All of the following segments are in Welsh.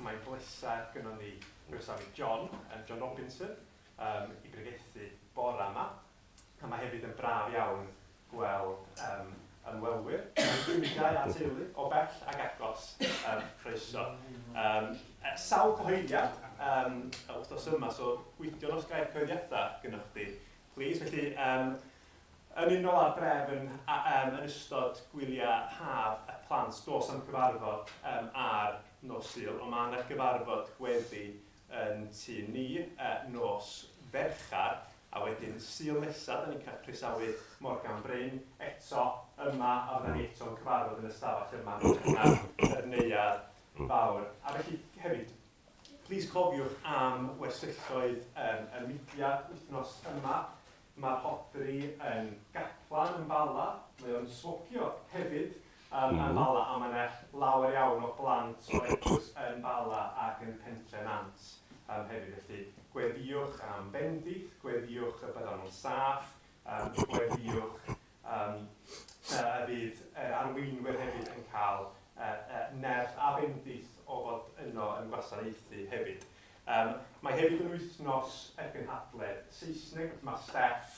mae'n bleser gynnon ni groesawu John, John Robinson, um, i bregethu bore yma. A mae hefyd yn braf iawn gweld um, ymwelwyr, ffrindiau a teulu o bell ag agos, um, croeso. Um, sawl cyhoeddiad um, wythnos yma, so gwydion os gair cyhoeddiadau gynnwch chdi, please. Felly, um, yn unol â'r drefn um, yn ystod gwyliau haf y plant, dos am cyfarfod um, ar nos Sul, ond mae yna gyfarfod gweddi yn tŷ ni nos Fercher, a wedyn Sul nesa 'da ni'n cael croesawu Morgan Bryn eto yma, a fyddan ni eto'n cyfarfod yn y stafell yma yn hytrach na'r neuadd fawr. A felly hefyd, plîs cofiwch am wersylloedd yym y mudiad wythnos yma. Mae Rhodri yn gaplan yn Bala, mae o'n swopio hefyd yym yn Bala a mae 'na lawer iawn o blant o'r eglwys yn Bala ac yn Pentre Nant yym hefyd felly gweddïwch am fendith, gweddïwch y byddan nhw'n saff, yym gweddïwch yym y fydd yr arweinwyr hefyd yn cael yy yy nerth a bendith o fod yno yn gwasanaethu hefyd. Yym, mae hefyd yn wythnos y gynhadledd Saesneg, mae Steff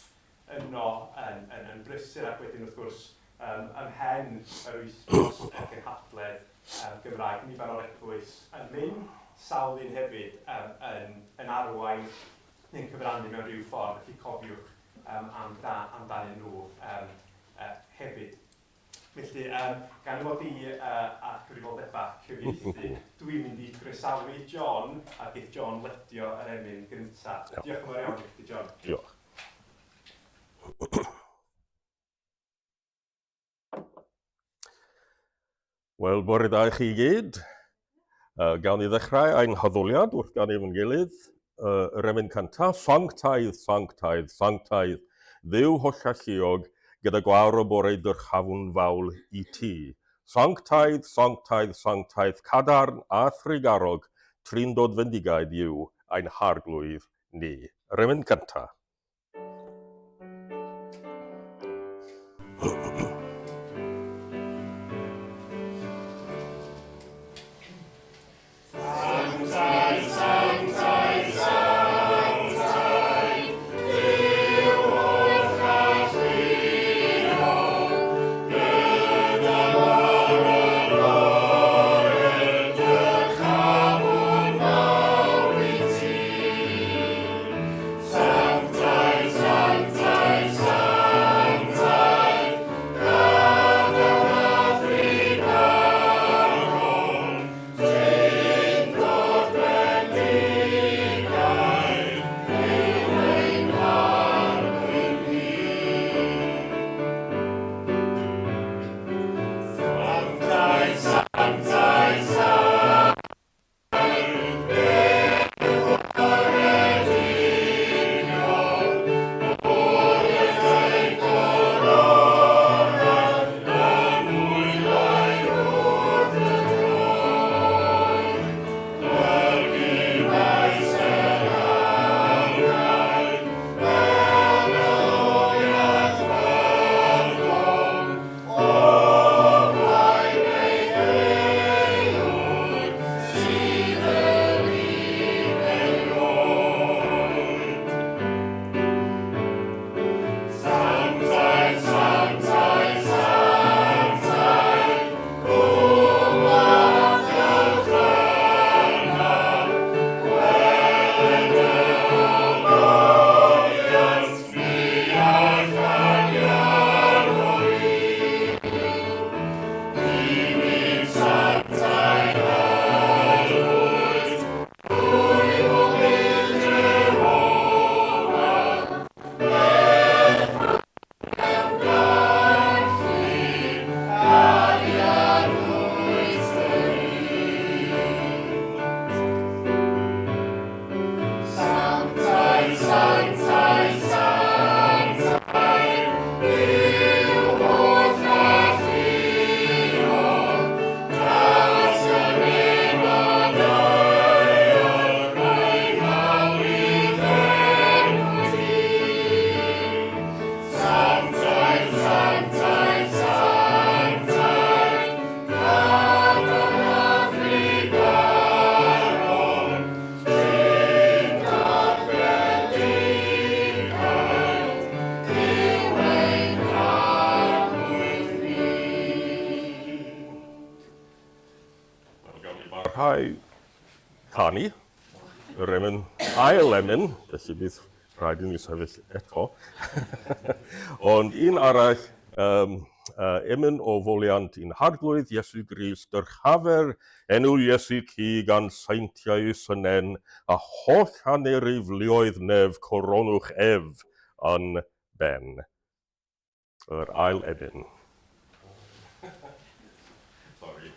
yno yn, yn, yn brysur ac wedyn wrth gwrs yym, ymhen yr wythnos y gynhadledd yym, Gymraeg, nifer o'r eglwys yn mynd, sawl un hefyd yym, yn, yn arwain neu'n cyfrannu mewn rhyw ffordd, felly cofiwch yym, amdanyn nhw yym, uh, hefyd. Felly, yym, gan fod i yy â chyfrifoldebau cyfieithu, dwi'n mynd i groesawu John a geith John ledio yr emyn gynta. Diolch yn fawr iawn i chdi, John. Diolch. Wel, bore da i chi i gyd. Uh, gawn ni ddechrau ein haddoliad wrth ganu efo'n gilydd. Uh, yr emyn cyntaf, sanctaidd, sanctaidd, sanctaidd, Dduw hollalluog, gyda gwawr o bore dyrchafwn fawl i ti. Sanctaidd, sanctaidd, sanctaidd, cadarn a thrugarog, trindod fendigaid yw ein harglwydd ni. Yr emyn cyntaf. dechrau canu yr emyn, ail emyn, felly bydd rhaid i ni sefyll eto. Ond un arall, um, uh, emyn o foliant i'n harglwydd Iesu Grist, dyrchafer enw Iesu cu gan seintiau synen, a holl aneryf luoedd nef coronwch ef yn ben. Yr ail emyn. Sorry.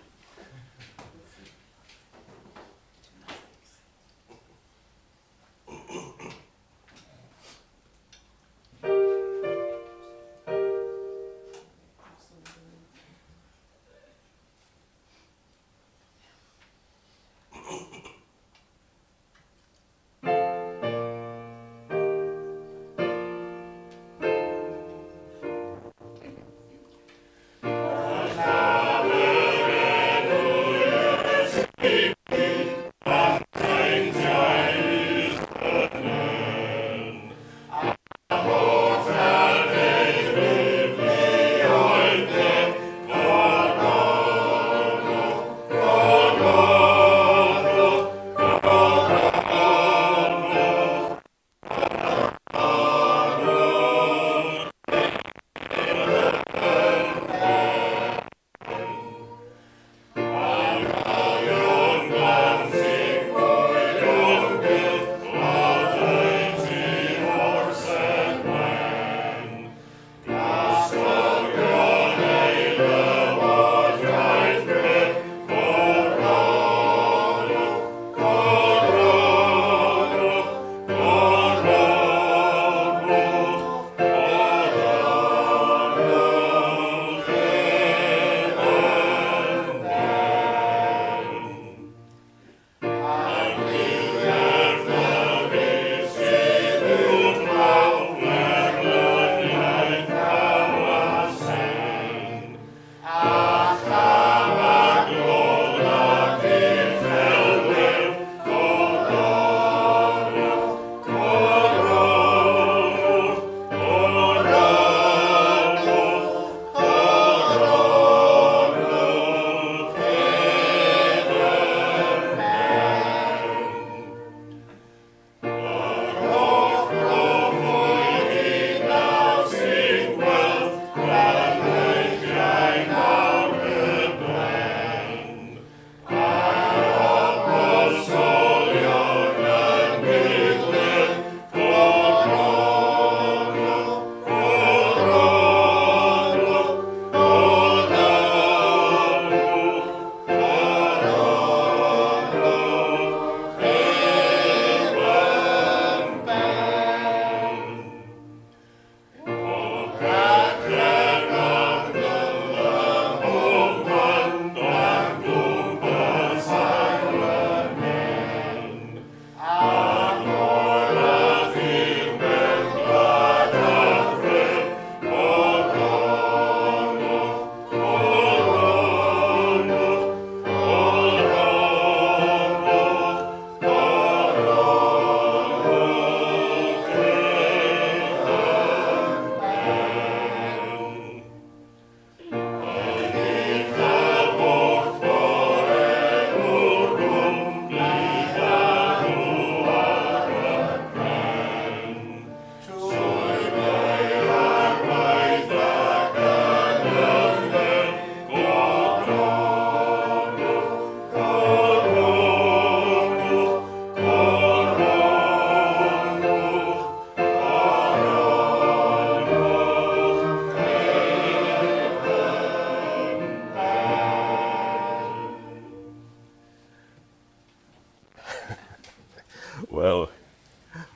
Wel,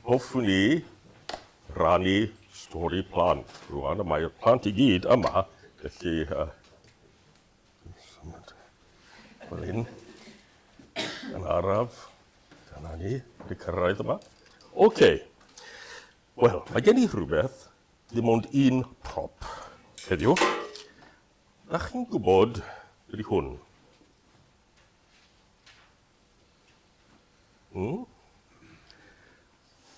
hoffwn i rannu stori plant rwan, a mae'r plant i gyd yma, felly uh, symud fel hyn, yn araf, dyna ni, wedi cyrraedd yma. Oce, okay. wel, mae gen i rhywbeth, ddim ond un prop heddiw. Da chi'n gwybod beth ydy hwn? Hmm?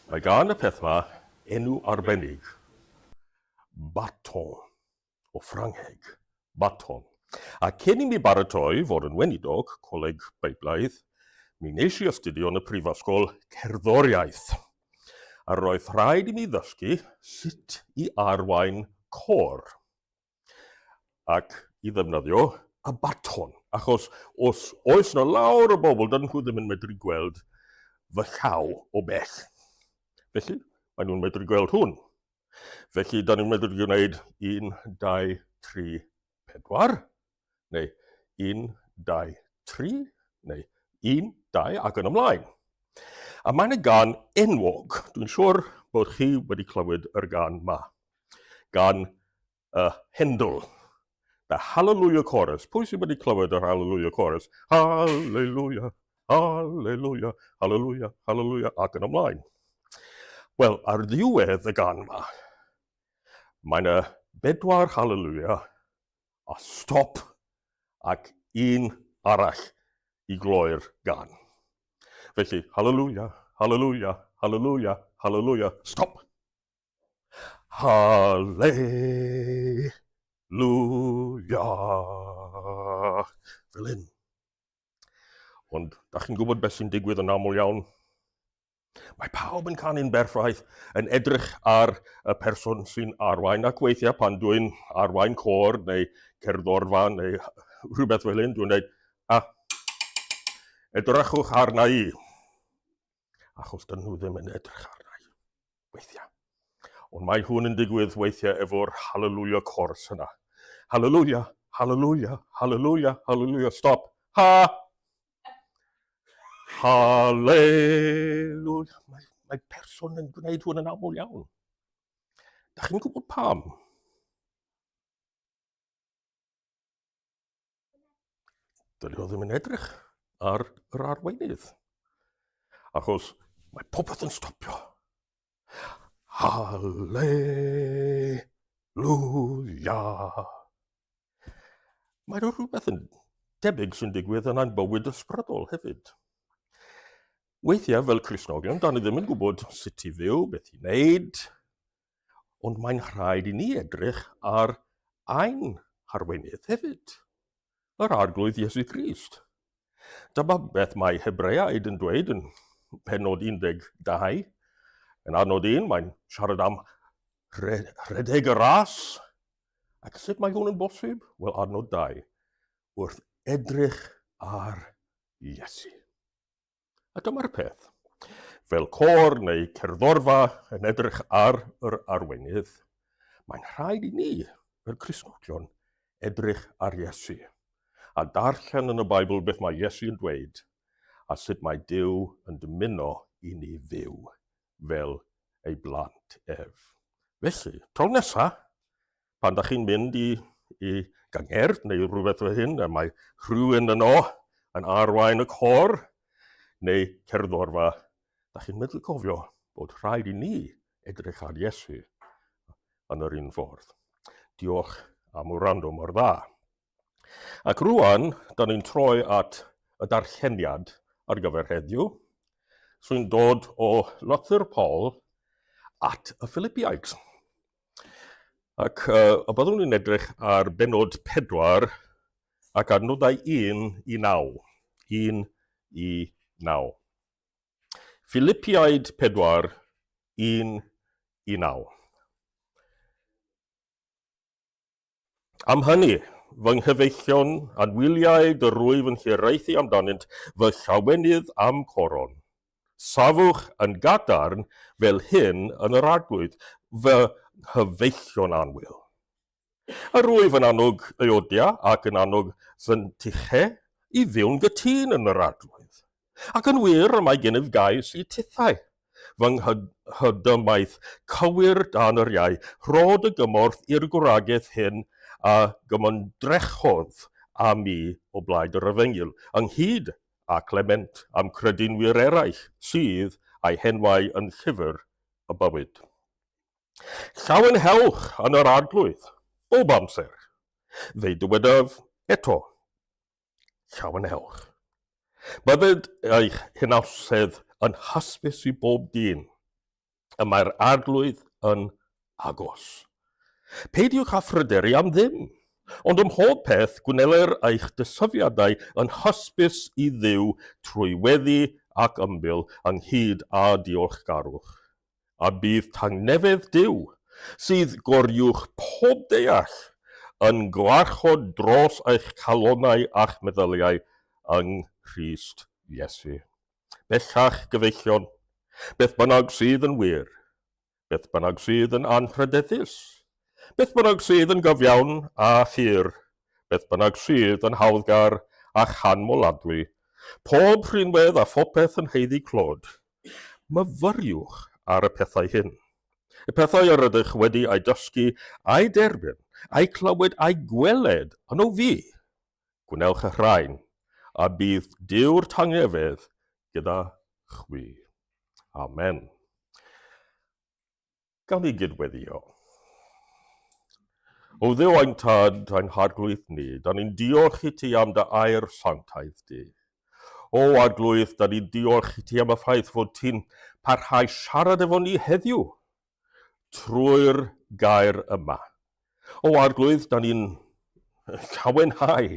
Mae gan y peth yma enw arbennig. Baton. O Ffrangeg. Baton. A cyn i mi baratoi fod yn weinidog Coleg Beiblaidd, Mi wnes i astudio yn y prifysgol cerddoriaeth, a roedd rhaid i mi ddysgu sut i arwain côr ac i ddefnyddio y baton, achos os oes 'na lawr o bobl, dydyn nhw ddim yn medru gweld fy llaw o bell. Felly, maen nhw'n medru gweld hwn. Felly, da ni'n medru gwneud 1, 2, 3, 4, neu 1, 2, 3, neu 1, 2, ac yn ymlaen. A mae'n y gan enwog. Dwi'n siŵr bod chi wedi clywed yr gan ma. Gan uh, Handel. The Hallelujah Chorus. Pwy sydd wedi clywed yr Hallelujah Chorus? Hallelujah, Hallelujah, Hallelujah, Hallelujah, ac yn ymlaen. Wel, ar ddiwedd y gan yma, mae yna bedwar Hallelujah a stop ac un arall i gloi'r gan. Felly, Hallelujah, Hallelujah, Hallelujah, Hallelujah, stop! Hallelujah. Fel hyn. Ond, da chi'n gwybod beth sy'n digwydd yn aml iawn? Mae pawb yn canu'n berffaith, yn edrych ar y person sy'n arwain, ac weithiau pan dwi'n arwain côr neu cerddorfa neu rhywbeth fel hyn, dwi'n dweud, a, edrychwch arna i. Achos dyn nhw ddim yn edrych arna i. Weithiau. Ond mae hwn yn digwydd weithiau efo'r hallelujah chorus yna. Hallelujah, hallelujah, hallelujah, hallelujah, stop. Ha! Hallelujah. Mae, mae person yn gwneud hwn yn aml iawn. Da chi'n gwybod pam? Dydy o ddim yn edrych ar yr arweinydd. Achos mae popeth yn stopio. Hallelujah. Mae rhywbeth yn debyg sy'n digwydd yn ein bywyd ysbrydol hefyd. Weithiau, fel Cristnogion, da ni ddim yn gwybod sut i fyw, beth i wneud, Ond mae'n rhaid i ni edrych ar ein harweinydd hefyd, yr Arglwydd Iesu Grist. Dyma beth mae Hebreaid yn dweud yn penod 12. Yn adnod 1, mae'n siarad am rhedeg y ras. Ac sut mae hwn yn bosib? Wel, adnod 2, wrth edrych ar Iesu. A dyma'r peth. Fel côr neu cerddorfa yn edrych ar yr arweinydd, mae'n rhaid i ni, fel Cristnogion, edrych ar Iesu, a darllen yn y Beibl beth mae Iesu yn dweud, a sut mae Duw yn dymuno i ni fyw fel ei blant ef. Felly, tro nesa, pan da chi'n mynd i, i gyngerdd neu rhywbeth fel hyn, a mae rhywun yno yn arwain y cor neu cerddorfa, da chi'n medru cofio bod rhaid i ni edrych ar Iesu yn yr un ffordd. Diolch am wrando mor dda. Ac rwan, da ni'n troi at y darlleniad ar gyfer heddiw, sy'n dod o lythyr Paul at y Philippiaid. Ac uh, y byddwn ni'n edrych ar benod 4 ac adnodau 1 i 9. 1 i 9. Philippiaid 4, 1 i 9. Am hynny, fy nghyfeillion, anwyliaid yr wyf yn hiraethu amdanynt, fy llawenydd a'm coron. Safwch yn gadarn fel hyn yn yr Arglwydd, fy nghyfeillion annwyl. Yr wyf yn annog Euodia ac yn annog Syntyche i fyw'n gytûn yn yr Arglwydd. Ac yn wir, y mae gennyf gais i tithau, fy nghydymaith cywir dan yr iau, rho dy gymorth i'r gwragedd hyn a gymundrechodd â mi o blaid yr efengyl, ynghyd â Clement a'm credinwyr eraill sydd a'u henwau yn llyfr y bywyd. Llawenhewch yn yr Arglwydd, bob amser. Fe'i dywedaf eto, Llawenhewch. Bydded eich hynawsedd yn hysbys i bob dyn. Y mae'r Arglwydd yn agos. Peidiwch â phryderu am ddim, Ond ym mhob peth gwneler eich dysyfiadau yn hysbys i Dduw trwy weddi ac ymbil ynghyd â diolchgarwch. A bydd tangnefedd Duw, sydd goruwch pob deall, yn gwarchod dros eich calonnau a'ch meddyliau yng Nghrist Iesu. Bellach, gyfeillion, beth bynnag sydd yn wir, beth bynnag sydd yn anrhydeddus, beth bynnag sydd yn gyfiawn a phur, beth bynnag sydd yn hawddgar a chanmoladwy, pob rhinwedd a phopeth yn haeddu clod, myfyriwch ar y pethau hyn. Y pethau yr ydych wedi eu dysgu a'u derbyn, a'u clywed a'u gweled yno fi, Gwnewch y rhain, a bydd Duw'r tangnefedd gyda chwi. Amen. Gawn ni gydweddio. O Dduw ein Tad, ein Harglwydd ni, da ni'n diolch i ti am dy air sanctaidd di. O Arglwydd, da ni'n diolch i ti am y ffaith fod ti'n parhau siarad efo ni heddiw trwy'r gair yma. O Arglwydd, da ni'n llawenhau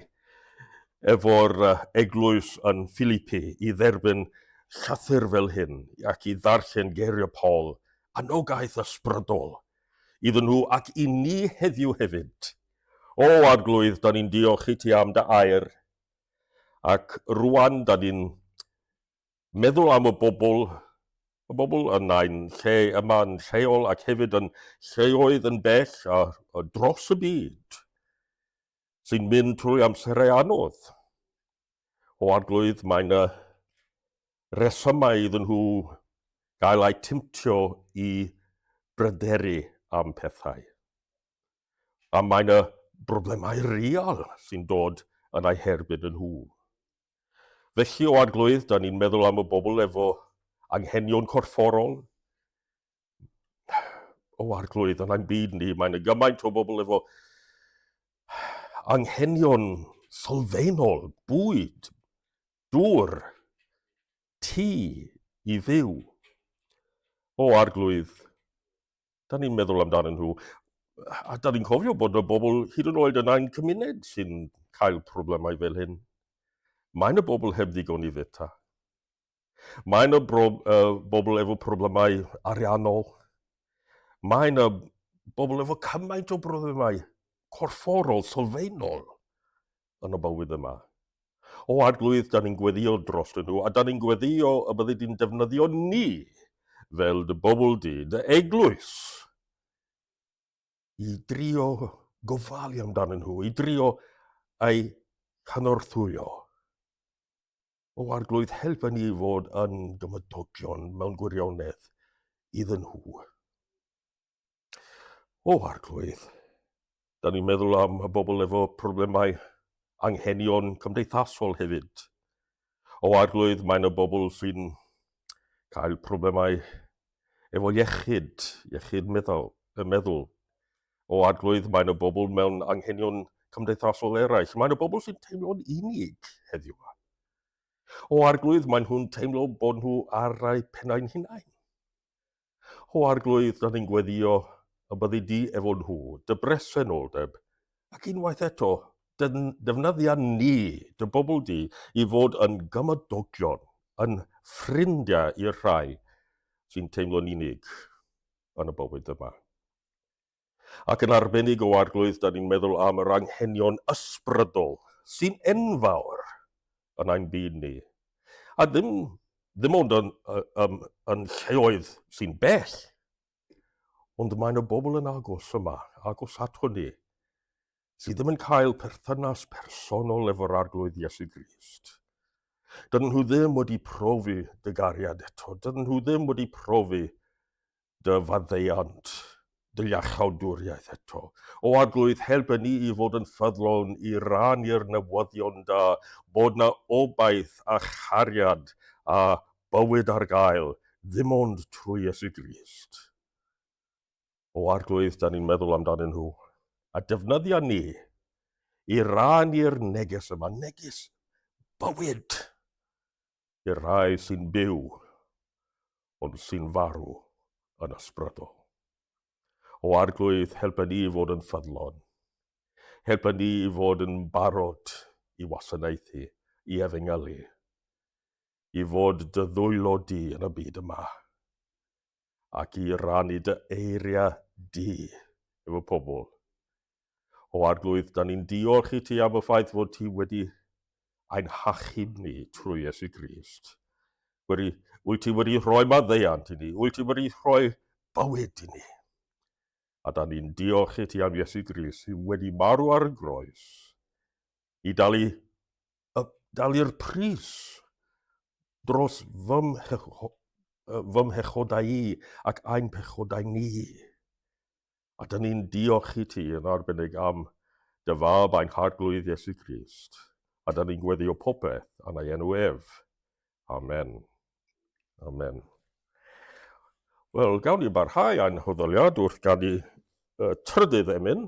efo'r eglwys yn Philippi i dderbyn llythyr fel hyn ac i ddarllen geiriau Paul, anogaeth ysbrydol iddyn nhw ac i ni heddiw hefyd. O Arglwydd, da ni'n diolch i ti am dy air, ac rwan da ni'n meddwl am y bobl, y bobl yn ein lle yma yn lleol ac hefyd yn lleoedd yn bell a, a dros y byd sy'n mynd trwy amserau anodd. O arglwydd, mae yna resymau iddyn nhw gael eu timtio i bryderu am pethau. A mae yna broblemau real sy'n dod yn eu herbyn nhw. Felly, o Arglwydd, da ni'n meddwl am y bobl efo anghenion corfforol. O Arglwydd, yn ein byd ni, mae'n y gymaint o bobl efo anghenion sylfaenol, bwyd, dŵr, tŷ i fyw. O Arglwydd, Da ni'n meddwl amdanyn nhw. A da ni'n cofio bod y bobl hyd yn oed yn ein cymuned sy'n cael problemau fel hyn. Mae yna bobl heb ddigon i fwyta. Mae yna bro, uh, bobl efo problemau ariannol. Mae yna bobl efo cymaint o broblemau corfforol, sylfaenol yn y bywyd yma. O Arglwydd, da ni'n gweddio dros nhw, a da ni'n gweddio y byddi di'n defnyddio ni fel dy bobl di, dy eglwys, i drio gofalu amdanyn nhw, i drio eu cynorthwyo. O Arglwydd, helpa ni i fod yn gymydogion mewn gwirionedd iddyn nhw. O, Arglwydd, da ni'n meddwl am y bobl efo problemau anghenion cymdeithasol hefyd. O, Arglwydd, mae yna bobl sy'n cael problemau efo iechyd, iechyd meddwl, y meddwl. O, Arglwydd, mae yna bobl mewn anghenion cymdeithasol eraill. Mae yna bobl sy'n teimlo'n unig heddiw. O, Arglwydd, mae nhw'n teimlo bod nhw ar eu pennau'n hunain. O Arglwydd, da ni'n gweddio y byddi di efo nhw, dy bresenoldeb, ac unwaith eto, defnyddia ni, dy bobl di, i fod yn gymydogion, yn ffrindiau i'r rhai sy'n teimlo'n unig yn y bywyd yma. Ac yn arbennig o Arglwydd, da ni'n meddwl am yr anghenion ysbrydol sy'n enfawr yn ein byd ni. A ddim, ddim ond yn, yn, yn lleoedd sy'n bell, ond mae yna bobl yn agos yma, agos ato ni, sydd ddim yn cael perthynas personol efo'r Arglwydd Iesu Grist. Dydyn nhw ddim wedi profi dy gariad eto. Dydyn nhw ddim wedi profi dy faddeuant, dy iachawdwriaeth eto. O Arglwydd, helpa ni i fod yn ffyddlon i rannu'r newyddion da, bod na obaith a chariad a bywyd ar gael, ddim ond trwy Iesu Grist. O Arglwydd, da ni'n meddwl amdanyn nhw, a defnyddia ni i rannu'r neges yma, neges bywyd i'r rhai sy'n byw ond sy'n farw yn ysbrydol. O Arglwydd, helpa ni i fod yn ffyddlon. Helpa ni i fod yn barod i wasanaethu, i efengylu, i fod dy ddwylo di yn y byd yma, ac i rannu dy eiriau di efo pobl. O Arglwydd, da ni'n diolch i ti am y ffaith fod ti wedi ein hachub ni trwy Iesu Grist. Wedi, wyt ti wedi rhoi maddeuant i ni, wyt ti wedi rhoi bywyd i ni. A da ni'n diolch i ti am Iesu Grist sydd wedi marw ar y groes i dalu, dalu'r pris dros fy mhechodau i ac ein pechodau ni. A dyn ni'n diolch i ti yn arbennig am dy fab ein Harglwydd Iesu Grist. A dyn ni'n gweddio popeth yn ei enw ef. Amen. Amen. Wel, gawn ni barhau ein hoddoliad wrth ganu y trydydd emyn.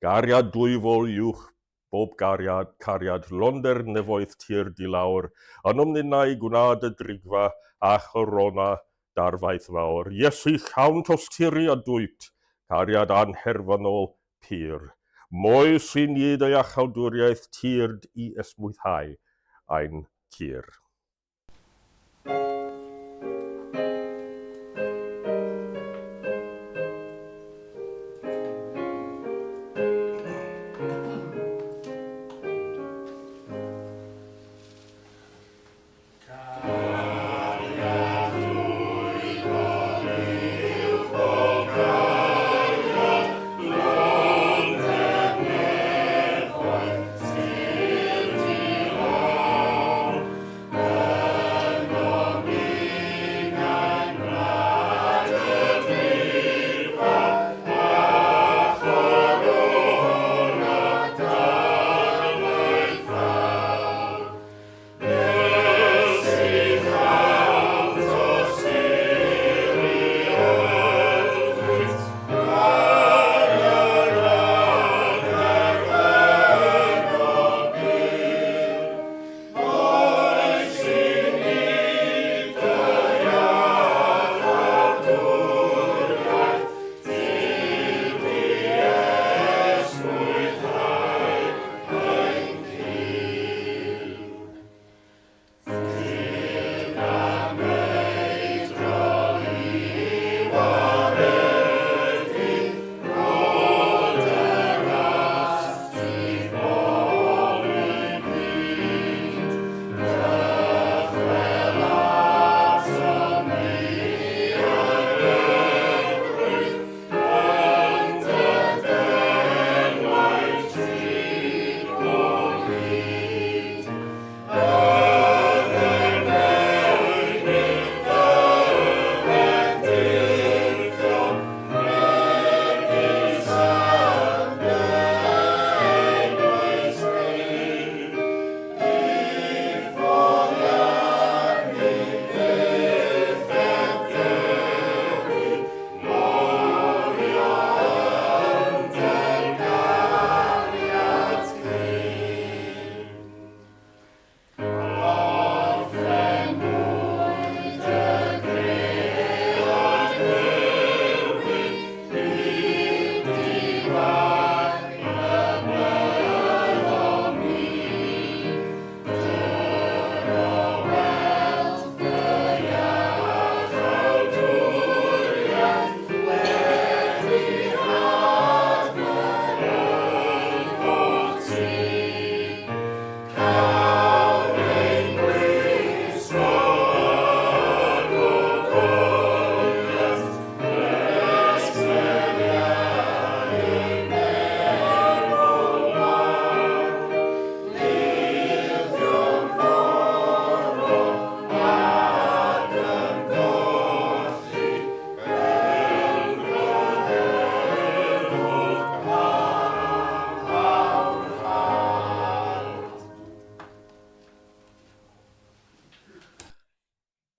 Gariad dwyfol uwch bob gariad, cariad londer nefoedd tir di lawr, ynom ninnau gwna dy drigfa a chorona darfaith fawr. Iesu llawn tosturi a dwyt, cariad anherfynol pur. Moes i ni dy iachawdwriaeth tyrd i esmwythau ein cur.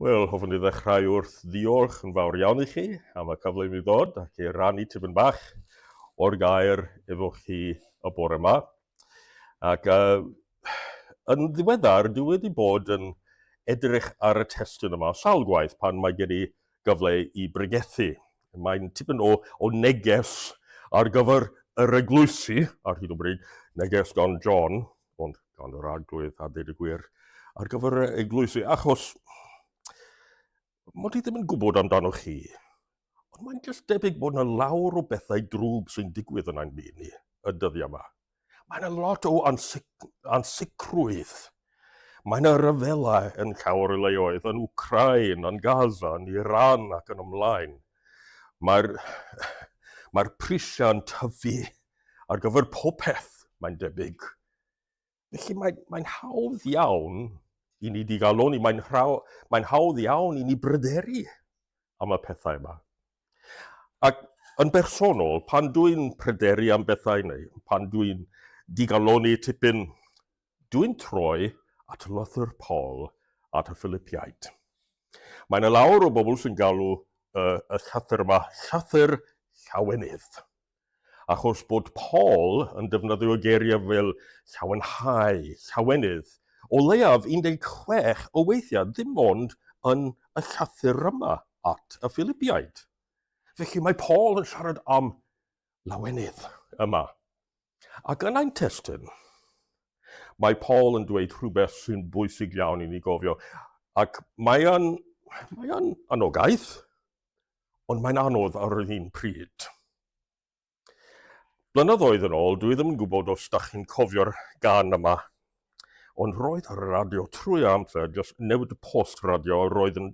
Wel, hoffwn i ddechrau wrth ddiolch yn fawr iawn i chi am y cyfle i mi ddod ac i rannu tipyn bach o'r gair efo chi y bore yma. Ac uh, yn ddiweddar, dwi wedi bod yn edrych ar y testun yma sawl gwaith pan mae gen i gyfle i bregethu. Mae'n tipyn o, o neges ar gyfer yr eglwysi ar hyn o bryd, neges gan John, ond gan yr arglwydd a dweud y gwir, ar gyfer yr eglwysi, achos mod i ddim yn gwybod amdano chi, ond mae'n jyst debyg bod yna lawr o bethau drwg sy'n digwydd yn ein byd ni y dyddiau yma. Mae yna lot o ansic ansicrwydd. Mae yna ryfelau yn llawer o leoedd, yn Wcrain, yn Gaza, yn Iran ac yn ymlaen. Mae'r mae prisiau'n tyfu ar gyfer popeth, mae'n debyg. Felly mae'n mae hawdd iawn i ni digaloni, mae'n mae hawdd iawn i ni bryderu am y pethau yma. Ac yn bersonol, pan dwi'n pryderu am bethau neu pan dwi'n digaloni tipyn, dwi'n troi at lythyr Paul at y Philipiaid. Mae yna lawer o bobl sy'n galw y, y llythyr yma llythyr llawenydd. Achos bod Paul yn defnyddio geiriau fel llawenhau, llawenydd, o leiaf 16 o weithiau, ddim ond yn y llythyr yma at y Philipiaid. Felly mae Paul yn siarad am lawenydd yma. Ac yn ein testun, mae Paul yn dweud rhywbeth sy'n bwysig iawn i ni gofio. Ac mae o'n, mae o'n anogaeth, ond mae'n anodd ar yr un pryd. Blynyddoedd yn ôl, dwi ddim yn gwybod os da chi'n cofio'r gan yma, ond roedd ar y radio trwy amser, just newid y post radio, roedd yn,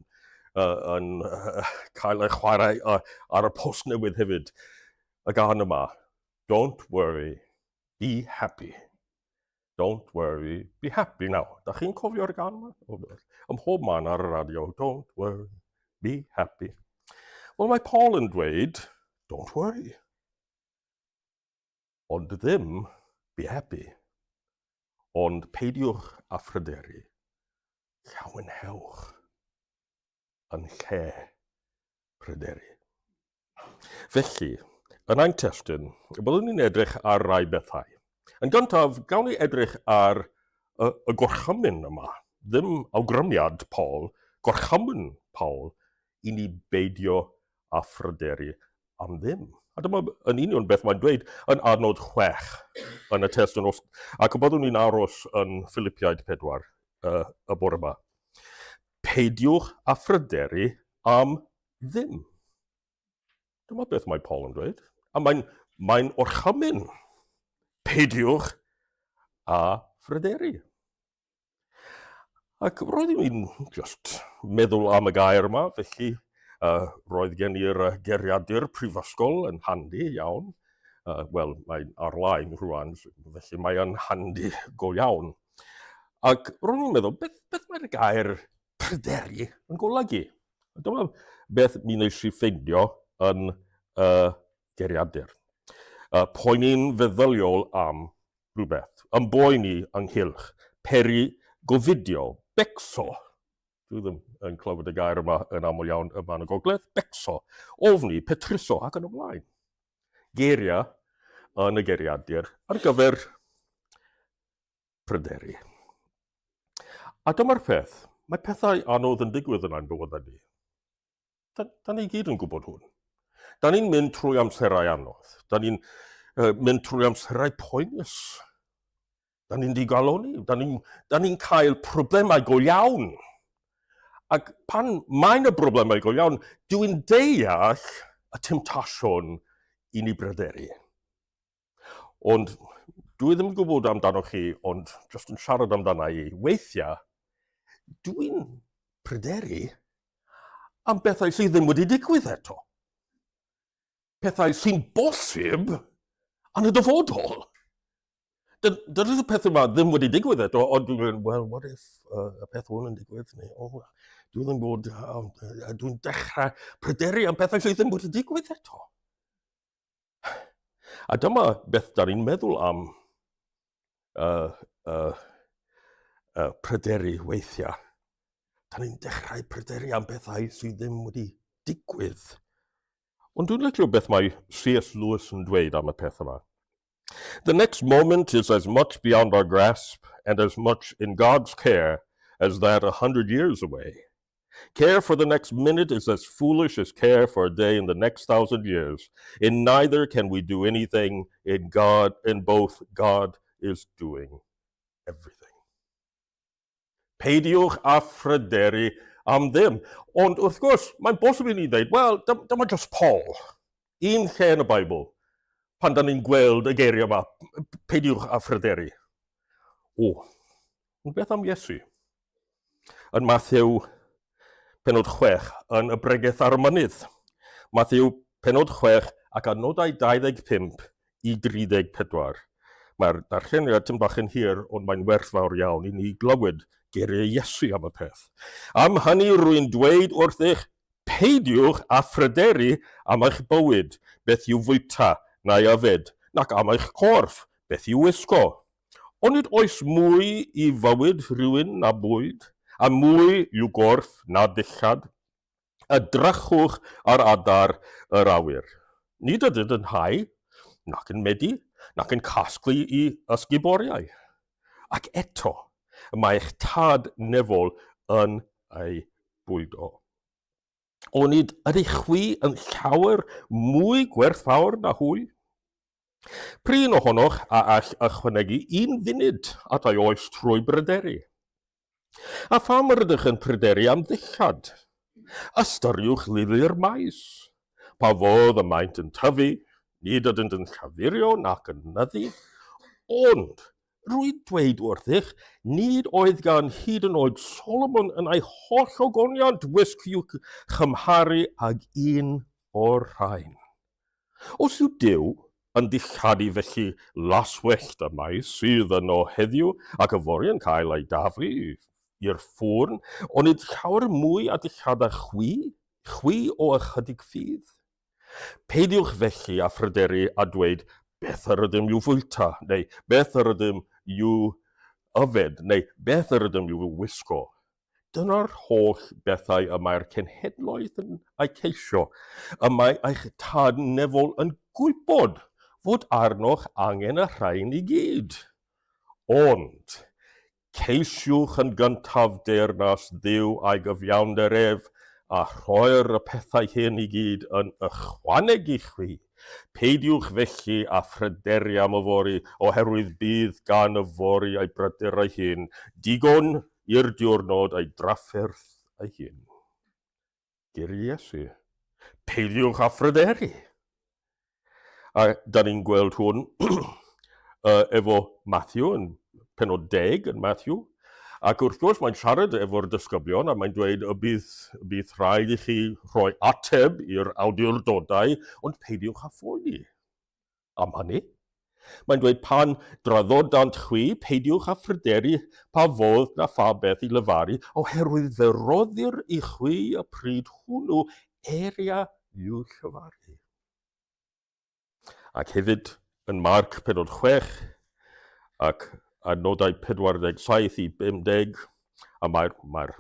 uh, yn uh, cael ei chwarae uh, ar y post newydd hefyd, y gan yma. Don't worry, be happy. Don't worry, be happy now. Da chi'n cofio'r gan yma? Ym mhob man ar y radio, don't worry, be happy. Wel, mae Paul yn dweud, don't worry. Ond ddim, be happy. Ond peidiwch â phryderu. Llawenhewch yn lle pryderu. Felly, yn ein testun, byddwn ni'n edrych ar rai bethau. Yn gyntaf, gawn ni edrych ar y, y gorchymyn yma. Ddim awgrymiad Paul, gorchymyn Paul i ni beidio â phryderu am ddim. A dyma yn union beth mae'n dweud yn adnod 6 yn y testun, os, ac y byddwn ni'n aros yn Philipiaid 4 uh, y bore yma. Peidiwch â phryderu am ddim. Dyma beth mae Paul yn dweud. A mae'n mae orchymyn. Peidiwch â phryderu. Ac roedd i'n just meddwl am y gair yma, felly uh, roedd gen i'r geriadur prifysgol yn handi iawn. Uh, Wel, mae'n ar-lein rwan, felly mae'n handi go iawn. Ac ro'n i'n meddwl, beth, beth mae'r gair pryderu yn golygu? A dyma beth mi wnes i ffeindio yn y geiriadur. Uh, poeni'n feddyliol am rhywbeth, ymboeni ynghylch, peri gofidio, becso, dwi ddim yn clywed y gair yma yn aml iawn yma yn y gogledd, becso, ofni, petruso ac yn y blaen. Geiriau yn y geiriadur ar gyfer pryderu. A dyma'r peth, mae pethau anodd yn digwydd yn ein bywydau ni. Da, da ni gyd yn gwybod hwn. Da ni'n mynd trwy amserau anodd. Da ni'n uh, mynd trwy amserau poenus. Da ni'n digaloni. Da ni'n ni cael problemau go iawn. Ac pan mae'n y broblemau go iawn, dwi'n deall y temtasiwn i ni bryderu. Ond dwi ddim yn gwybod amdano chi, ond jyst yn siarad amdana i, weithiau, dwi'n pryderu am bethau sydd ddim wedi digwydd eto. Pethau sy'n bosib yn y dyfodol. Dydy'r peth yma ddim wedi digwydd eto, ond dwi'n mynd, well, what if uh, y peth hwn yn digwydd? Neu, oh, dwi ddim bod, uh, dwi'n dechrau pryderu am pethau sydd ddim wedi digwydd eto. A dyma beth da ni'n meddwl am uh, uh, uh, pryderu weithiau. Da ni'n dechrau pryderu am bethau sydd ddim wedi digwydd. Ond dwi'n licio beth mae C.S. Lewis yn dweud am y peth yma. The next moment is as much beyond our grasp and as much in God's care as that 100 years away. Care for the next minute is as foolish as care for a day in the next thousand years. In neither can we do anything. In God, in both, God is doing everything. Peidiwch â phryderu am ddim. Ond wrth gwrs, mae'n bosib i ni ddeud, wel, dyma just Paul. Un lle yn y Beibl, pan da ni'n gweld y geiriau yma, peidiwch â phryderu. O, ond beth am Iesu? Yn Matthew penod 6, yn y bregeth ar y mynydd. Matthew penod 6 ac adnodau 25 i 34. Mae'r darlleniad tym bach yn hir, ond mae'n werthfawr iawn i ni glywed geiriau Iesu am y peth. Am hynny rwy'n dweud wrthych, peidiwch â phryderu am eich bywyd, beth i'w fwyta neu yfed, nac am eich corff, beth i'w wisgo. Onid oes mwy i fywyd rhywun na bwyd, a mwy i'w gorff na dillad? Edrychwch ar adar yr awyr. Nid ydynt yn hau, nac yn medi, nac yn casglu i ysguboriau. Ac eto, y mae eich tad nefol yn eu bwydo. Onid ydych chwi yn llawer mwy gwerthfawr na hwy? Prin ohonoch a all ychwanegu un funud at ei oes trwy bryderu. A pham yr ydych yn pryderu am ddillad? Ystyriwch lili'r maes. Pa fodd y maent yn tyfu, nid ydynt yn llafurio nac yn nyddu, ond rwy'n dweud wrthych, nid oedd gan hyd yn oed Solomon yn ei holl ogoniant wisg i'w chymharu ag un o'r rhain. Os yw Duw yn dilladu felly laswellt y maes sydd yno heddiw ac yfory yn cael ei daflu i'r ffwrn, onid llawer mwy a dillada chwi, chwi o ychydig ffydd? Peidiwch felly â phryderu a dweud, Beth yr ydym i'w fwyta? neu Beth yr ydym i'w yfed? neu Beth yr ydym i'w wisgo? Dyna'r holl bethau y mae'r cenhedloedd yn eu ceisio, y mae eich Tad nefol yn gwybod fod arnoch angen y rhain i gyd. Ond, ceisiwch yn gyntaf deyrnas Dduw a'i gyfiawnder ef, a rhoir y pethau hyn i gyd yn ychwaneg i chwi. Peidiwch felly â phryderu am yfory, oherwydd bydd gan yfory ei bryder ei hun. Digon i'r diwrnod ei drafferth ei hun. Geiriau Iesu. Peidiwch â phryderu. A da ni'n gweld hwn uh, efo Matthew yn penod deg yn Matthew. Ac wrth gwrs mae'n siarad efo'r disgyblion a mae'n dweud y bydd, bydd rhaid i chi rhoi ateb i'r awdurdodau, ond peidiwch â phoeni am hynny. Mae'n dweud pan draddodant chwi, peidiwch â phryderu pa fodd na pha beth i lefaru, oherwydd fe roddir i chwi y pryd hwnnw eiriau i'w llefaru. Ac hefyd yn Marc penod 6 ac adnodau 47 i 50, a mae'r mae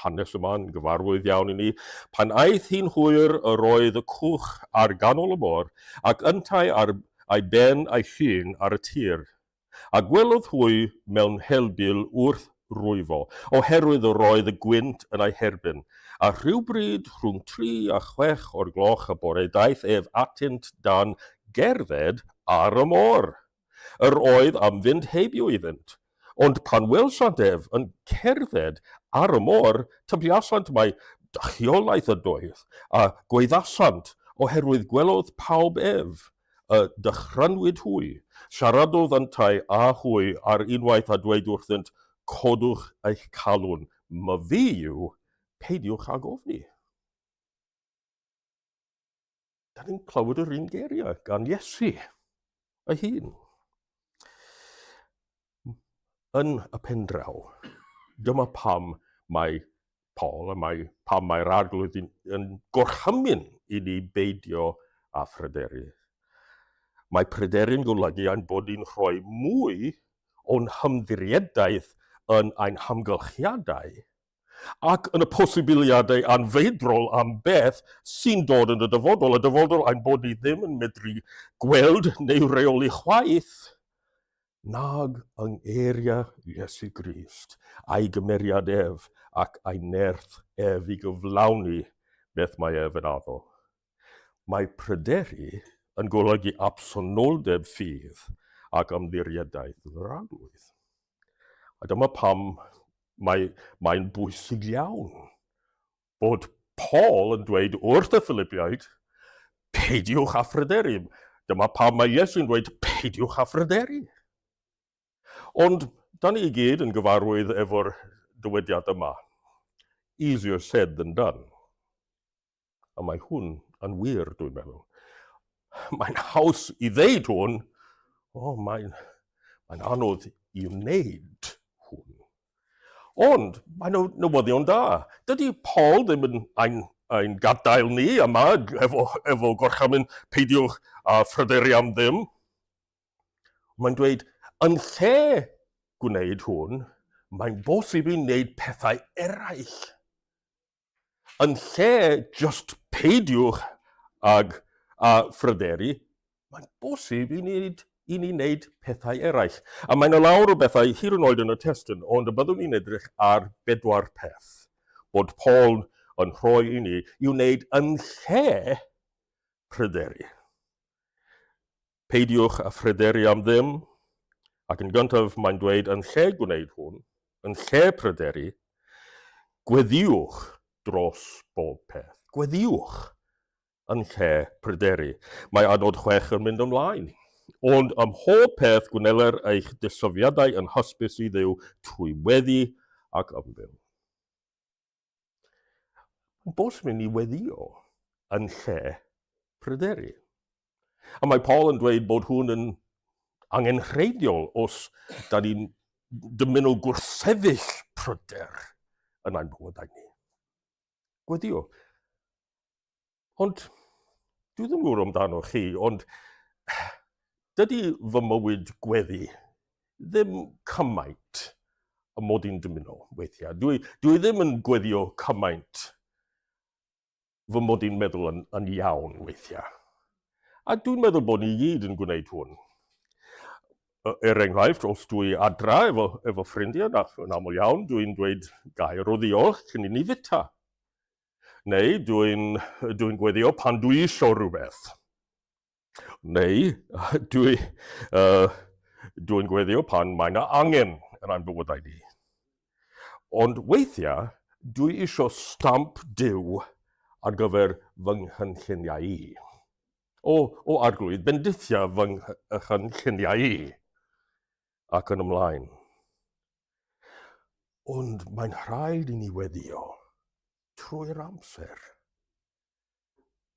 hanes yma'n gyfarwydd iawn i ni, pan aeth hi'n hwyr yr oedd y cwch ar ganol y môr, ac yntau ar ei ben ei hun ar y tir. A gwelodd hwy mewn helbul wrth rwyfo, oherwydd yr oedd y gwynt yn eu herbyn. A rhywbryd rhwng tri a chwech o'r gloch y bore daeth ef atynt dan gerdded ar y môr. Yr oedd am fynd heibio iddynt. Ond pan welsant ef yn cerdded ar y môr, tybiasant mai dychiolaeth ydoedd, a gwaeddasant, oherwydd gwelodd pawb ef. y dychrynwyd hwy. Siaradodd yntau â hwy ar unwaith a dweud wrthynt, Codwch eich calon, myfi yw, peidiwch ag ofni. Da ni'n clywed yr un geiriau gan Iesu ei hun. Yn y pen draw, dyma pam mae Paul a mae pam mae'r Arglwydd yn, yn gorchymyn i ni beidio â phryderu. Mae pryderu'n golygu ein bod ni'n rhoi mwy o'n hymddiriedaeth yn ein hamgylchiadau ac yn y posibiliadau anfeidrol am beth sy'n dod yn y dyfodol, y dyfodol ein bod ni ddim yn medru gweld neu reoli chwaith, nag yng ngeiriau Iesu Grist, a'i gymeriad ef ac a'i nerth ef i gyflawni beth mae ef yn addo. Mae pryderu yn golygu absenoldeb ffydd ac ymddiriedaeth yn yr Arglwydd. A dyma pam mae, mae'n bwysig iawn bod Paul yn dweud wrth y Philipiaid, peidiwch â phryderu. Dyma pam mae Iesu'n dweud, peidiwch â phryderu. Ond, da ni i gyd yn gyfarwydd efo'r dywediad yma, easier said than done. A mae hwn yn wir, dwi'n meddwl. Mae'n haws i ddeud hwn, o, mae'n mae anodd i wneud hwn. Ond mae nhw newyddion da. Dydy Paul ddim yn ein, ein gadael ni yma efo, efo gorchymyn peidiwch â phryderu am ddim. Mae'n dweud, yn lle gwneud hwn, mae'n bosib i wneud pethau eraill. Yn lle just peidiwch ag a phryderu, mae'n bosib i wneud, i ni wneud pethau eraill. A mae'n yna lawr o bethau hyd yn oed yn y testun, ond y byddwn ni'n edrych ar bedwar peth bod Paul yn rhoi i ni i wneud yn lle pryderu. Peidiwch â phryderu am ddim, ac yn gyntaf mae'n dweud yn lle gwneud hwn, yn lle pryderu, gweddïwch dros bob peth. Gweddïwch yn lle pryderu. Mae adnod 6 yn mynd ymlaen. Ond ym mhob peth gwneler eich dysyfiadau yn hysbys i Dduw trwy weddi ac ymbil. Mae'n bosib i ni weddio yn lle pryderu. A mae Paul yn dweud bod hwn yn angenrheidiol os da ni'n dymuno gwrthsefyll pryder yn ein bywydau ni. Gweddio. Ond dwi ddim yn gwybod amdano chi, ond dydy fy mywyd gweddi ddim cymaint y mod i'n dymuno weithiau. Dwi, dwi ddim yn gweddio cymaint fy mod i'n meddwl yn, yn iawn weithiau. A dwi'n meddwl bod ni gyd yn gwneud hwn. Er enghraifft, os dwi adra efo, efo ffrindiau, yn aml iawn, dwi'n dweud gair o ddiolch cyn i ni fita. Neu dwi'n dwi gweddio pan dwi isio rhywbeth. Neu dwi, uh, dwi'n gweddio pan mae yna angen yn ein bywydau ni. Ond weithiau, dwi isio stamp Duw ar gyfer fy nghynlluniau i. O, o arglwydd, bendithia fy nghynlluniau i. Ac yn ymlaen. Ond mae'n rhaid i ni weddio trwy'r amser.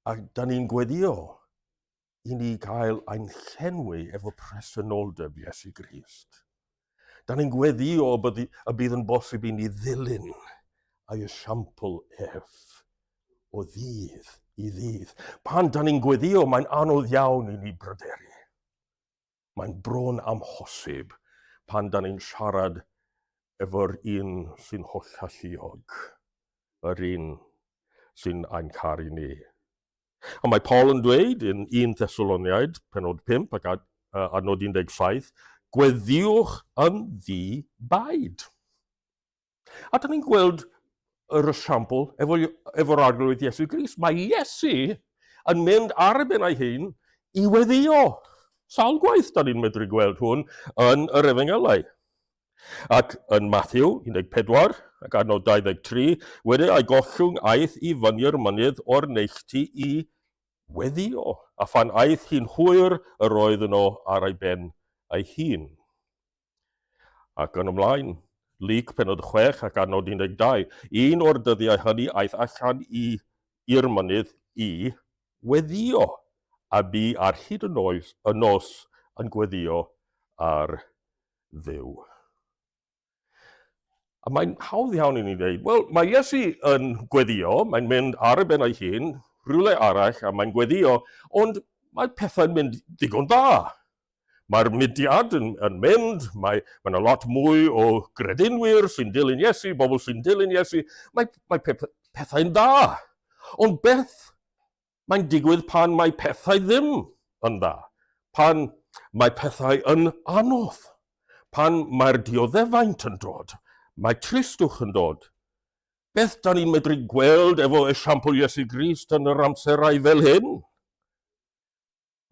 A da ni'n gweddio i ni gael ein llenwi efo presenoldeb Iesu Grist. Da ni'n gweddio y bydd yn bosib i ni ddilyn ei esiampl ef o ddydd i ddydd. Pan da ni'n gweddio, mae'n anodd iawn i ni bryderu. Mae'n bron amhosib pan da ni'n siarad efo'r un sy'n hollalluog, yr un sy'n ein caru ni. A mae Paul yn dweud yn 1 Thessaloniaid, penod 5 ac adnod 17, gweddïwch yn ddi-baid. A da ni'n gweld yr esiampl efo'r efo arglwydd Iesu Grist. Mae Iesu yn mynd ar y ben ei hun i weddio. Sawl gwaith da ni'n medru gweld hwn yn yr efengylau. Ac yn Matthew 14 ac adnod 23, wedi ei gollwng aeth i fyny'r mynydd o'r neilltu i weddio, a phan aeth hi'n hwyr yr oedd yno ar ei ben ei hun. Ac yn ymlaen, Luc penod 6 ac adnod 12, un o'r dyddiau hynny aeth allan i i'r mynydd i weddio, a bu ar hyd y noes, y nos yn gweddio ar Dduw. A mae'n hawdd iawn i ni ddweud, wel, mae Iesu yn gweddio, mae'n mynd ar y ben ei hun, rhywle arall, a mae'n gweddio, ond mae pethau'n mynd digon dda. Mae'r mudiad yn, yn mynd, mae, mae yna lot mwy o gredinwyr sy'n dilyn Iesu, bobl sy'n dilyn Iesu, mae, mae pe, pethau'n dda. Ond beth mae'n digwydd pan mae pethau ddim yn dda? Pan mae pethau yn anodd? Pan mae'r dioddefaint yn dod? Mae tristwch yn dod? Beth da ni'n medru gweld efo esiampl Iesu Grist yn yr amserau fel hyn?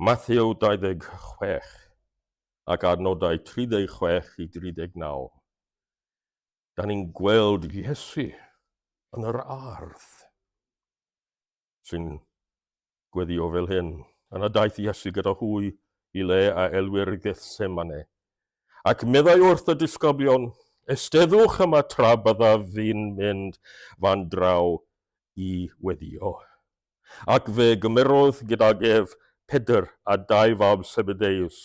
Mathew 26 ac adnodau 36 i 39. Da ni'n gweld Iesu yn yr ardd sy'n gweddio fel hyn. Yna daeth Iesu gyda hwy i le a elwir Gethsemane. Ac meddai wrth y disgyblion, Esteddwch yma tra byddaf fi'n mynd fan draw i weddio. Ac fe gymerodd gydag ef Pedr a dau fab Sebedeus,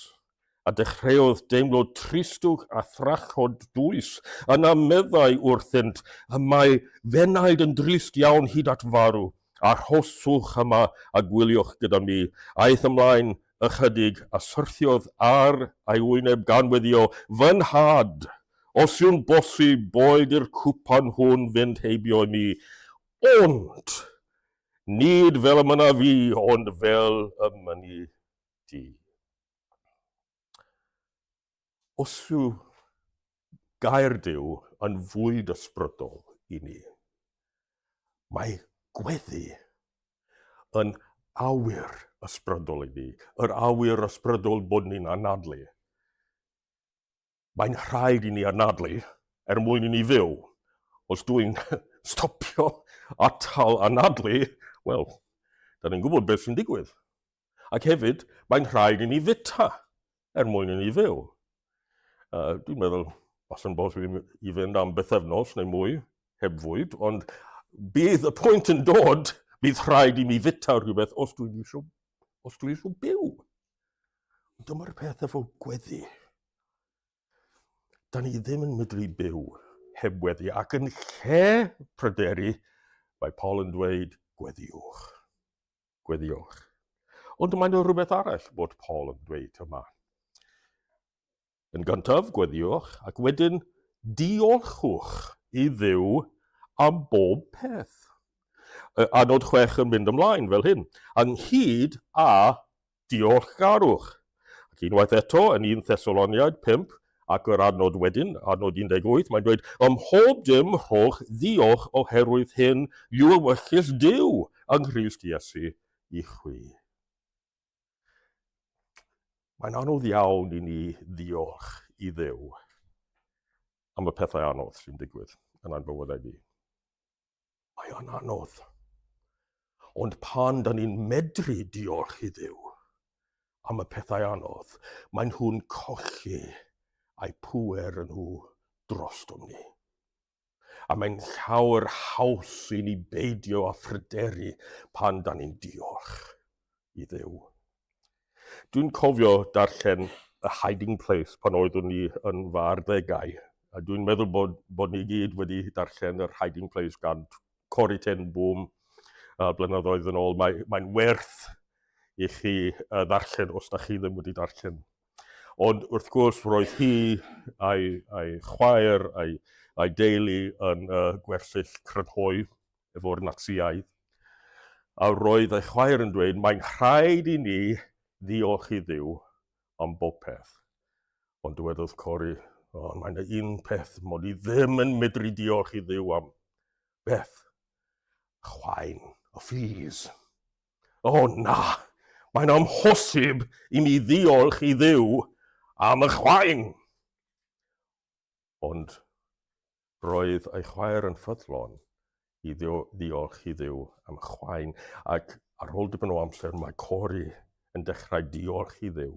a dechreuodd deimlo tristwch a thrallod dwys. Yna meddai wrthynt, Y mae f'enaid yn drist iawn hyd at farw. Arhoswch yma a gwyliwch gyda mi. Aeth ymlaen ychydig a syrthiodd ar ei wyneb gan weddïo, Fy nhad, os yw'n bosib, boed i'r cwpan hwn fynd heibio i mi. Ond, nid fel y mynaf fi, ond fel y mynni di. Os yw gair Duw yn fwyd ysbrydol i ni, mae gweddi yn awyr ysbrydol i ni, yr awyr ysbrydol bod ni'n anadlu. Mae'n rhaid i ni anadlu er mwyn i ni fyw. Os dwi'n stopio atal anadlu, wel, da ni'n gwybod beth sy'n digwydd. Ac hefyd, mae'n rhaid i ni fita er mwyn i ni fyw. Dwi'n meddwl, falle bosib i fynd am bythefnos neu mwy heb fwyd, ond bydd y pwynt yn dod, bydd rhaid i mi fita rhywbeth os dwi'n eisiau, os dwi eisiau byw. Ond dyma'r peth efo gweddi. Da ni ddim yn medru byw heb weddi, ac yn lle pryderu, mae Paul yn dweud, gweddiwch. Gweddiwch. Ond mae'n rhywbeth arall bod Paul yn dweud yma. Yn gyntaf, gweddiwch, ac wedyn diolchwch i Dduw am bob peth. Adnod 6 yn mynd ymlaen fel hyn, ynghyd â diolchgarwch. Ac unwaith eto, yn 1 Thessaloniaid 5, ac yr adnod wedyn, adnod 18, mae'n dweud, Ym mhob dim rhowch ddiolch oherwydd hyn yw ewyllys Duw yng Nghrist Iesu i chwi. Mae'n anodd iawn i ni ddiolch i Dduw am y pethau anodd sy'n digwydd yn ein bywydau ni. Mae o'n anodd. Ond pan da ni'n medru diolch i Dduw am y pethau anodd, maen nhw'n colli a'u pŵer yn nhw drostom ni. A mae'n llawer haws i ni beidio â phryderu pan da ni'n diolch i Dduw. Dwi'n cofio darllen A Hiding Place pan oeddwn i yn fy arddegau. A dwi'n meddwl bod, bod ni gyd wedi darllen yr Hiding Place gan Corrie ten Boom blynyddoedd yn ôl. Mae, mae'n werth i chi ddarllen os da chi ddim wedi darllen. Ond wrth gwrs, roedd hi a'i, a'i chwaer a'i, a'i deulu yn gwersyll crynhoi efo'r Natsïaidd. A roedd ei chwaer yn dweud, mae'n rhaid i ni ddiolch i Dduw am bopeth. Ond dywedodd Corrie, o, mae yna un peth mod i ddim yn medru diolch i Dduw am. Beth? Chwain, y fleas. O na, mae'n amhosib i mi ddiolch i Dduw am y chwain. Ond roedd ei chwaer yn ffyddlon i ddiolch i Dduw am chwain, ac ar ôl dipyn o amser mae Cori yn dechrau diolch i Dduw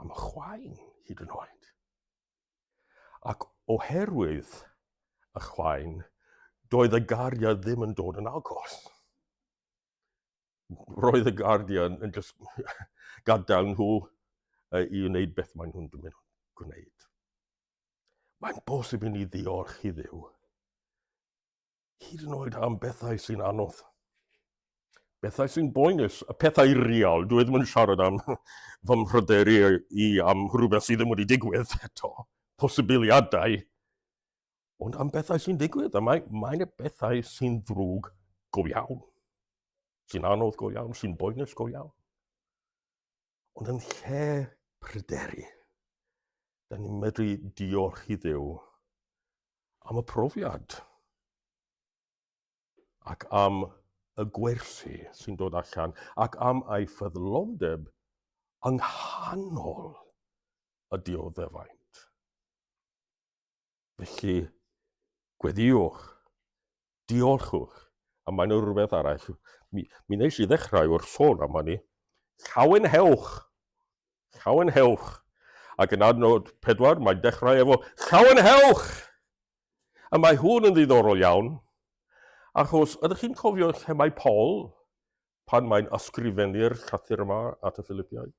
am chwain hyd yn oed. Ac oherwydd y chwain, doedd y gariad ddim yn dod yn agos. Roedd y Guardian yn just gadael nhw i wneud beth maen nhw'n dymuno gwneud. Mae'n bosib i ni ddiolch i Dduw, hyd yn oed am bethau sy'n anodd. Bethau sy'n boenus, y pethau real. Dwi ddim yn siarad am fy mhryderu i am rhywbeth sydd ddim wedi digwydd eto. Posibiliadau. Ond am bethau sy'n digwydd, a mae, mae'n y bethau sy'n ddrwg go iawn. Sy'n anodd go iawn, sy'n boenus go iawn. Ond yn lle pryderu, da ni'n medru diolch i Dduw am y profiad. ac am y gwersi sy'n dod allan ac am ei ffyddlondeb yng nghanol y dioddefaint. Felly, gweddïwch, diolchwch, a mae'n rhywbeth arall. Mi, mi wnes i ddechrau wrth sôn am hynny. Llawenhewch! Llawenhewch! Ac yn adnod 4, mae'n dechrau efo llawenhewch! A mae hwn yn ddiddorol iawn, achos ydych chi'n cofio lle mae Paul pan mae'n ysgrifennu'r llythyr yma at y Philipiaid?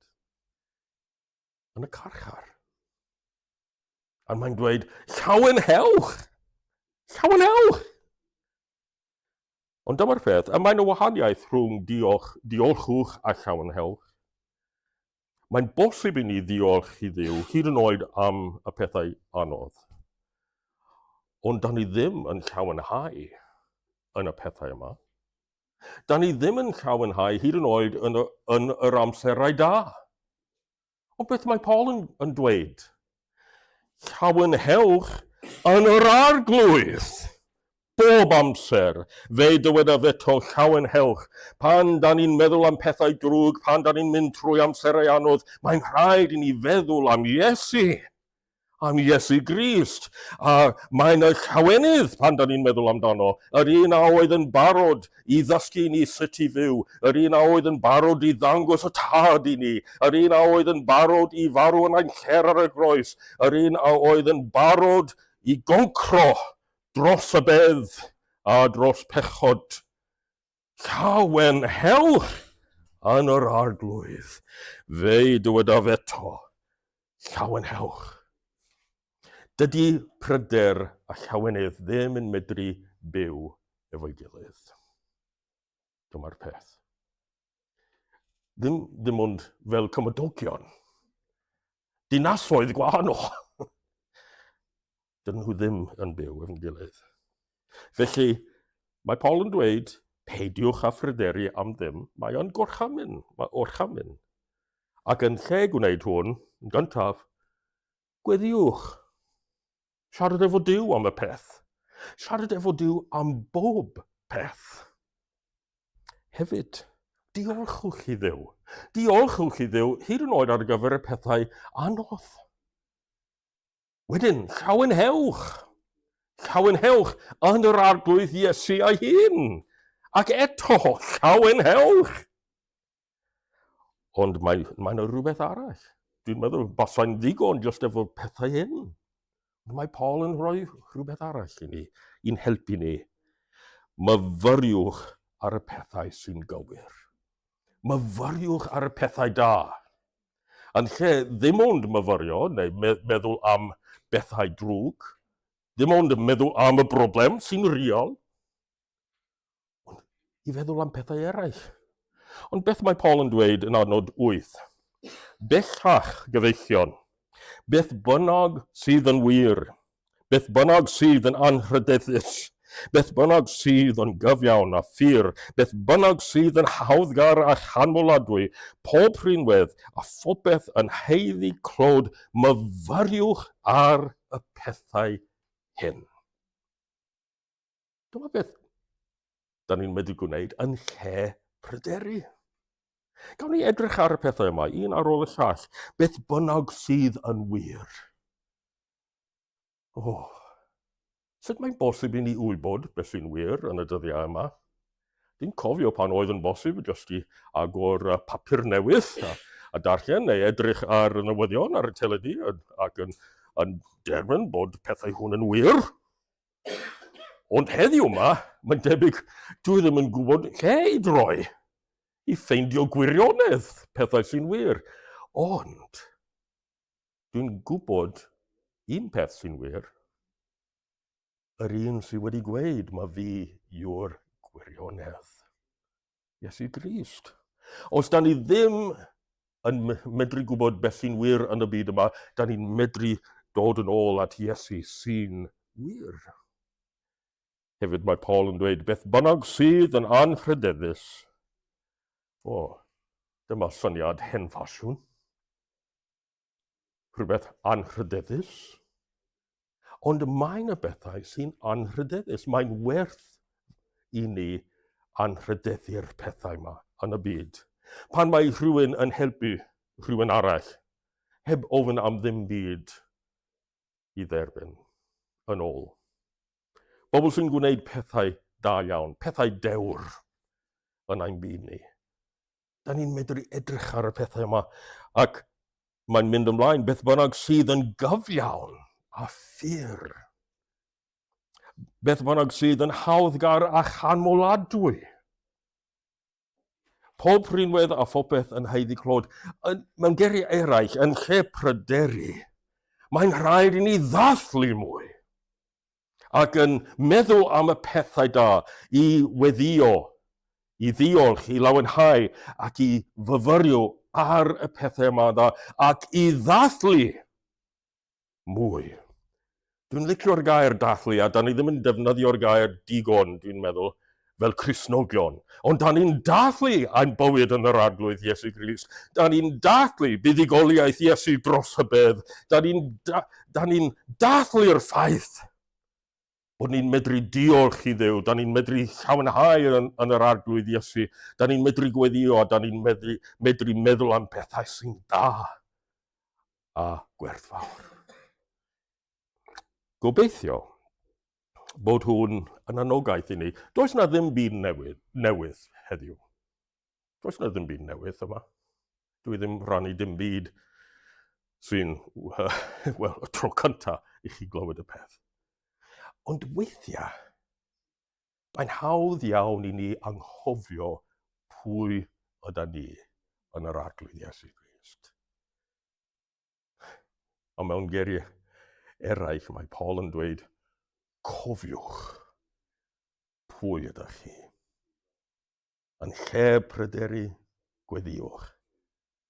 Yn y carchar. A mae'n dweud, llawenhewch! Llawenhewch! Ond dyma'r peth, y mae'n y wahaniaeth rhwng diolch, diolchwch a llawenhewch. Mae'n bosib i ni ddiolch i Dduw hyd yn oed am y pethau anodd. Ond da ni ddim yn llawenhau yn y pethau yma. Da ni ddim yn llawenhau hyd yn oed yn, y, yn yr amserau da. Ond beth mae Paul yn, yn dweud? Llawenhewch yn yr arglwydd! Bob amser, fe dywedaf eto, llawenhewch. Pan da ni'n meddwl am pethau drwg, pan da ni'n mynd trwy amserau anodd, mae'n rhaid i ni feddwl am Iesu. am Iesu Grist, a mae'n y llawenydd pan da ni'n meddwl amdano, yr un a oedd yn barod i ddysgu i ni sut i fyw, yr un a oedd yn barod i ddangos y tad i ni, yr un a oedd yn barod i farw yn ein lle'r ar y groes, yr un a oedd yn barod i goncro dros y bedd a dros pechod. Llawenhewch yn yr Arglwydd. Fe'i dywedaf eto, llawenhewch. Dydy pryder a llawenydd ddim yn medru byw efo'i gilydd. Dyma'r peth. Ddim, ddim ond fel cymydogion. Dinasoedd gwahanol. Dyn nhw ddim yn byw efo'n gilydd. Felly, mae Paul yn dweud, peidiwch â phryderu am ddim, mae o'n gorchymyn, mae orchymyn. Ac yn lle gwneud hwn, yn gyntaf, gweddiwch. Siarad efo Duw am y peth. Siarad efo Duw am bob peth. Hefyd, diolchwch i Dduw. Diolchwch i Dduw hyd yn oed ar gyfer y pethau anodd. Wedyn, llawenhewch! Llawenhewch yn yr Arglwydd Iesu ei hun! Ac eto, llawenhewch! Ond mae, mae yna rhywbeth arall. Dwi'n meddwl, basai'n ddigon jyst efo pethau hyn. Ond mae Paul yn rhoi rhywbeth arall i ni, i'n helpu ni. Myfyriwch ar y pethau sy'n gywir. Myfyriwch ar y pethau da. Yn lle ddim ond myfyrio neu meddwl am bethau drwg, ddim ond meddwl am y broblem sy'n real, ond i feddwl am pethau eraill. Ond beth mae Paul yn dweud yn adnod 8? Bellach, gyfeillion, beth bynnag sydd yn wir, Beth bynnag sydd yn anrhydeddus, beth bynnag sydd yn gyfiawn a phur, beth bynnag sydd yn hawddgar a chanmoladwy, pob rhinwedd a phopeth yn haeddu clod, myfyriwch ar y pethau hyn. Dyma beth da ni'n medru gwneud yn lle pryderu. Gawn ni edrych ar y pethau yma, un ar ôl y llall, beth bynnag sydd yn wir. O, sut mae'n bosib i ni wybod beth sy'n wir yn y dyddiau yma? Dwi'n cofio pan oedd yn bosib jyst i agor papur newydd a, a darllen neu edrych ar y newyddion ar y teledu ac yn, yn derbyn bod pethau hwn yn wir. Ond heddiw yma, mae'n debyg dwi ddim yn gwybod lle i droi i ffeindio gwirionedd pethau sy'n wir. Ond, Dwi'n gwybod un peth sy'n wir, yr un sydd wedi gweud mae fi yw'r gwirionedd. Iesu Grist. Os da ni ddim yn medru gwybod beth sy'n wir yn y byd yma, da ni'n medru dod yn ôl at Iesu sy'n wir. Hefyd mae Paul yn dweud, beth bynnag sydd yn anrhydeddus. O, dyma syniad hen ffasiwn. Rhywbeth anrhydeddus. Ond mae yna bethau sy'n anrhydeddus. Mae'n werth i ni anrhydeddu'r pethau yma yn y byd. Pan mae rhywun yn helpu rhywun arall, heb ofyn am ddim byd i dderbyn yn ôl. Bobl sy'n gwneud pethau da iawn, pethau dewr yn ein byd ni. Da ni'n medru edrych ar y pethau yma ac mae'n mynd ymlaen beth bynnag sydd yn gyfiawn a ffyr. Beth bynnag sydd yn hawddgar a chanmoladwy. Pob rhinwedd a phopeth yn haeddu clod. Yn, mewn geiriau eraill, yn lle pryderu, mae'n rhaid i ni ddathlu mwy. Ac yn meddwl am y pethau da, i weddio, i ddiolch, i lawenhau ac i fyfyrio ar y pethau yma dda, ac i ddathlu mwy. Dwi'n licio'r gair dathlu, a da ni ddim yn defnyddio'r gair digon, dwi'n meddwl, fel Cristnogion. Ond da ni'n dathlu ein bywyd yn yr Arglwydd Iesu Grist. Da ni'n dathlu buddugoliaeth Iesu dros y bedd. Da ni'n da, da ni dathlu'r ffaith bod ni'n medru diolch i Dduw, da ni'n medru llawenhau yn, yn yr Arglwydd Iesu, da ni'n medru gweddio a da ni'n medru, medru meddwl am pethau sy'n da a gwerthfawr. Gobeithio bod hwn yn anogaeth i ni. Does na ddim byd newydd, newydd heddiw. Does na ddim byd newydd yma. Dwi ddim rhannu dim byd sy'n, wel, y tro cyntaf i chi glywed y peth. Ond weithiau, mae'n hawdd iawn i ni anghofio pwy yda ni yn yr Arglwydd Iesu Grist. Ond mewn geiriau eraill, mae Paul yn dweud, cofiwch pwy ydych chi. Yn lle pryderu, gweddiwch.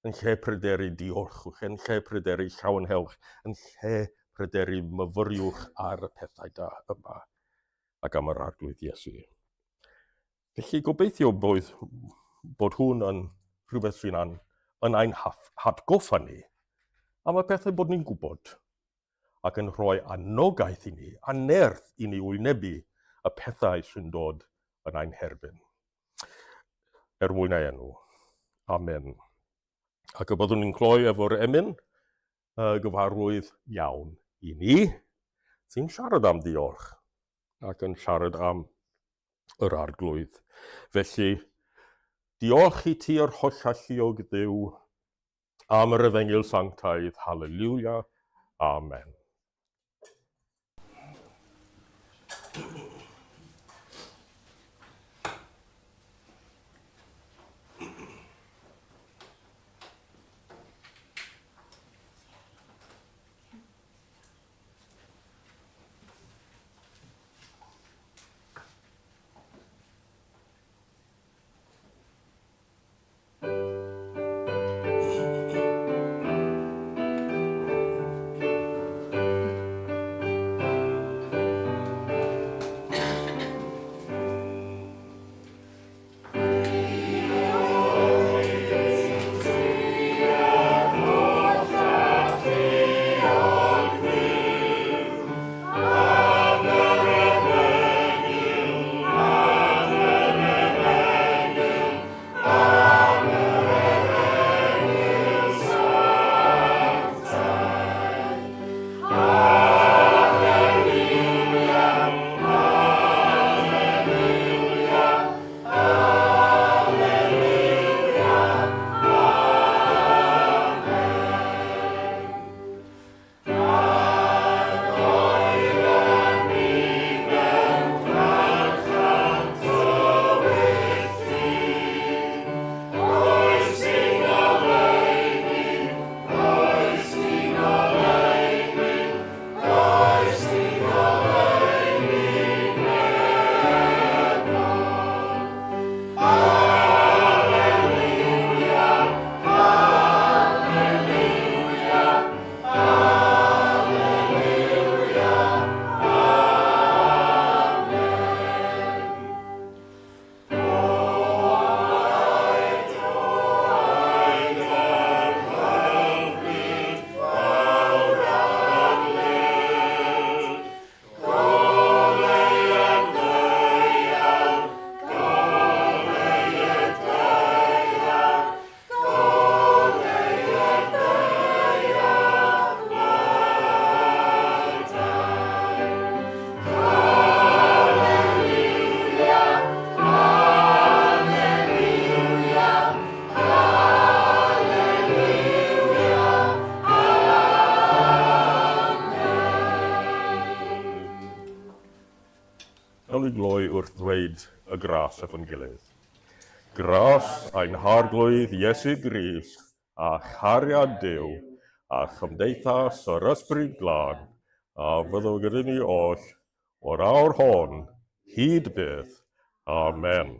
Yn lle pryderu, diolchwch. Yn lle pryderu, llawenhewch. Yn lle pryderu, myfyriwch ar y pethau da yma ac am yr Arglwydd Iesu. Felly gobeithio bod, bod hwn yn rhywbeth sy'n an, yn ein hatgoffa ni am y pethau bod ni'n gwybod ac yn rhoi anogaeth i ni a nerth i ni wynebu y pethau sy'n dod yn ein herbyn. Er mwyn ei enw. Amen. Ac y byddwn ni'n cloi efo'r emyn y gyfarwydd iawn i ni, sy'n siarad am ddiolch ac yn siarad am yr Arglwydd. Felly, diolch i ti yr hollalluog Dduw am yr efengyl sanctaidd. Haleluia. Amen. wrth ddweud y gras efo'n gilydd. Gras ein Harglwydd Iesu Grist a chariad Duw a chymdeithas yr Ysbryd Glân a fyddo gyda ni oll o'r awr hon hyd byth. Amen.